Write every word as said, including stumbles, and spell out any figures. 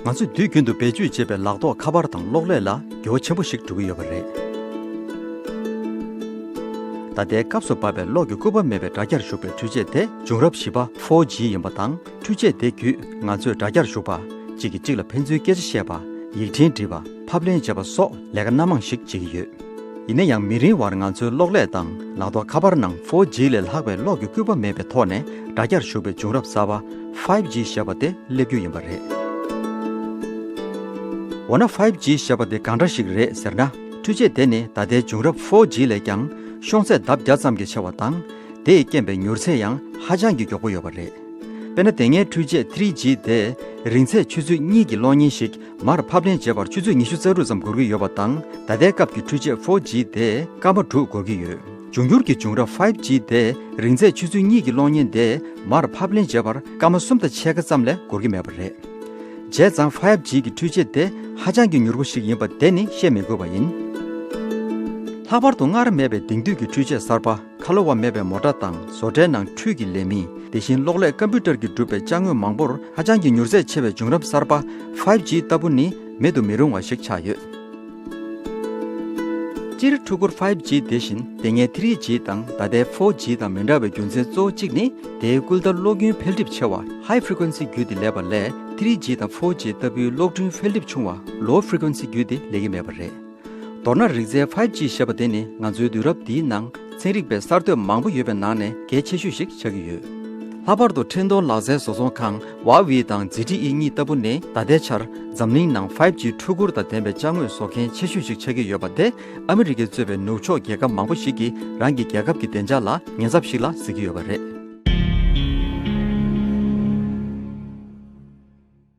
ང་ཚོས་དུས་རྒྱུན་དུ་བེད་སྤྱོད་བྱེད་པའི་ལག་ཐོགས་ཁ་པར་དང་གློག་ཀླད་ལ་འགྱུར་བ་ཆེན་པོ་ཞིག་འགྲོ་གི་ཡོད་པ་རེད། ད་ལྟའི་སྐབས་སུ་བབས་པའི་གློག་གི་སྐུད་པ་མེད་པའི་དྲ་རྒྱར་ཞུགས་པའི་འཕྲུལ་ཆས་དེ་བྱུང་རབས་བཞི་པ་ཕོར་ཇི་ཡིན་པ་དང་། འཕྲུལ་ཆས་དེ་བརྒྱུད་ང་ཚོས་དྲ་རྒྱར་ཞུགས་པ། གཅིག་གིས་གཅིག་ལ་ཕན་ཚུན་སྐད་ཆ་བཤད་པ། ཡིག་འཕྲིན་འབྲི་བ། ཕབ་ལེན་བྱེད་པ་སོགས་ལས་ཀ་སྣ་མང་ཞིག་བྱེད་ཀྱི་ཡོད། ཡིན་ན་ཡང་མི་རིང་བར་ང་ཚོའི་གློག་ཀླད་དང་ལག་ཐོགས་ཁ་པར་ནང་ཕོར་ཇི་ལས་ལྷག་པའི་གློག་གི་སྐུད་པ་མེད་པའི་ཐོག་ནས་དྲ་རྒྱར་ཞུགས་པའི་བྱུང་རབས་གསར་པ་ཕའིབ་ཇི་ཞེས་པ་དེ་སླེབས་རྒྱུ་ཡིན་པ་རེད། འོ་ན་ཕའིབ་ཇི་ཞེས་པ་དེ་གང་འདྲ་ཞིག་རེད་ཟེར་ན། འཕྲུལ་ཆས་དེ་ནི་ད་ལྟའི་བྱུང་རབས་ཕོར་ཇི་ལས་ཀྱང་ཤོང་ཚད་ལྡབ་བརྒྱ་ཙམ་གྱིས་ཆེ་བ་དང་། དེས་རྐྱེན་པས་མྱུར་ཚད་ཡང་ཧ་ཅང་གི་མགྱོགས་པོ་ཡོད་པ་རེད། དཔེར་ན། དེ་སྔའི་འཕྲུལ་ཆས་ཐི་རི་ཇི་དེས་རིང་ཚད་ཆུ་ཚོད་གཉིས་ཀྱི་གློག་བརྙན་ཞིག་མར་ཕབ་ལེན་བྱེད་པར་ཆུ་ཚོད་ཉི་ཤུ་རྩ་དྲུག་ཙམ་འགོར་གྱི་ཡོད་པ་དང་། ད་ལྟའི་སྐབས་ཀྱི་འཕྲུལ་ཆས་ཕོར་ཇི་དེས་སྐར་མ་དྲུག་འགོར་གྱི་ཡོད། འབྱུང་འགྱུར་གྱི་བྱུང་རབས་ཕའིབ་ཇི་དེས་རིང་ཚད་ཆུ་ཚོད་གཉིས་ཀྱི་གློག་བརྙན་དེ་མར་ཕབ་ལེན་བྱེད་པར་སྐར་མ་གསུམ་དང་ཕྱེད་ཀ་ཙམ་ལས་འགོར་གྱི་མེད་པ་རེད། བྱས་ཙང་ཕའིབ་ཇི་གི་འཕྲུལ་ཆས་དེ་ཧ་ཅང་གི་མྱུར་པོ་ཞིག་ཡིན་པ་དེ་ནི་བཤད་མི་དགོས་པ་ཡིན། ལྷག་པར་དུ་སྔར་མེད་པའི་དེང་དུས་ཀྱི་འཕྲུལ་ཆས་གསར་པ། ཁ་ལོ་བ་མེད་པའི་མོ་ཊ་དང་བཟོ་གྲྭའི་ནང་འཕྲུལ་གྱི་ལས་མི། དེ་བཞིན་གློག་ཀླད་ཀམ་པུ་ཊར་གྱིས་གྲུབ་པའི་ཅ་དངོས་མང་པོར་ཧ་ཅང་གི་མྱུར་ཚད་ཆེ་བའི་བྱུང་རབས་གསར་པ་ཕའིབ་ཇི་ལྟ་བུ་ནི་མེད་དུ་མི་རུང་བ་ཞིག་ཆགས་ཡོད། སྤྱིར་འཕྲུལ་འཁོར་ཕའིབ་ཇི་དེ་བཞིན་དེ་སྔའི་ཐི་རི་ཇི་དང་ད་ལྟའི་ཕོར་ཇི་དང་མི་འདྲ་བའི་རྒྱུ་མཚན་གཙོ་བོ་གཅིག་ནི། དེའི་སྐུལ་འདེད་གློག་རྒྱུན་འཕེལ་འགྲིབ་ཆེ་བ་ཧའི་ཕི་རི་ཀུན་སི་བརྒྱུད་དེ་སླེབས་པ་ལས། ཐི་རི་ཇི་དང་ཕོར་ཇི་ལྟ་བུའི་གློག་འཕྲུལ་འཕེལ་འགྲིབ་ཆུང་བ་ལོ་ཕི་རི་ཀུན་སི་བརྒྱུད་དེ་སླེབས་ཀྱི་མེད་པ་རེད། མདོར་ན། རིང་ཚད་ཕའིབ་ཇི་ཞེས་པ་དེ་ནི་ང་ཚོའི་དུས་རབས་འདིའི་ནང་ཚན་རིག་པའི་གསར་གཏོད་མང་པོ་ཡོད་པའི་ནང་ནས་གལ་ཆེ་ཤོས་ཤིག་ཆགས་ཀྱི་ཡོད། ལྷག་པར་དུ་འཕྲིན་གཏོང་ལག་རྩལ་བཟོ་ཚོང་ཁང་ཝ་ཝི་དང་ཛི་ཊི་ཨི་གཉིས་ལྟ་བུ་ནི་ད་ལྟའི་ཆར་འཛམ་གླིང་ནང་ཕའིབ་ཇི་འཕྲུལ་འཁོར་དང་ལྡན་པའི་ཅ་དངོས་བཟོ་མཁན་ཆེ་ཤོས་ཤིག་ཆགས་ཀྱི་ཡོད་པ་དེ་ཨ་མི་རི་ཀས་གཙོས་པའི་ནུབ་ཕྱོགས་རྒྱལ་ཁབ་མང་པོ་ཞིག་གིས་རང་གི་རྒྱལ་ཁབ་ཀྱི་བདེ་འཇགས་ལ་ཉེན་ཚབས་ཤིག་ལ་གཟིགས་ཀྱི་ཡོད་པ་རེད།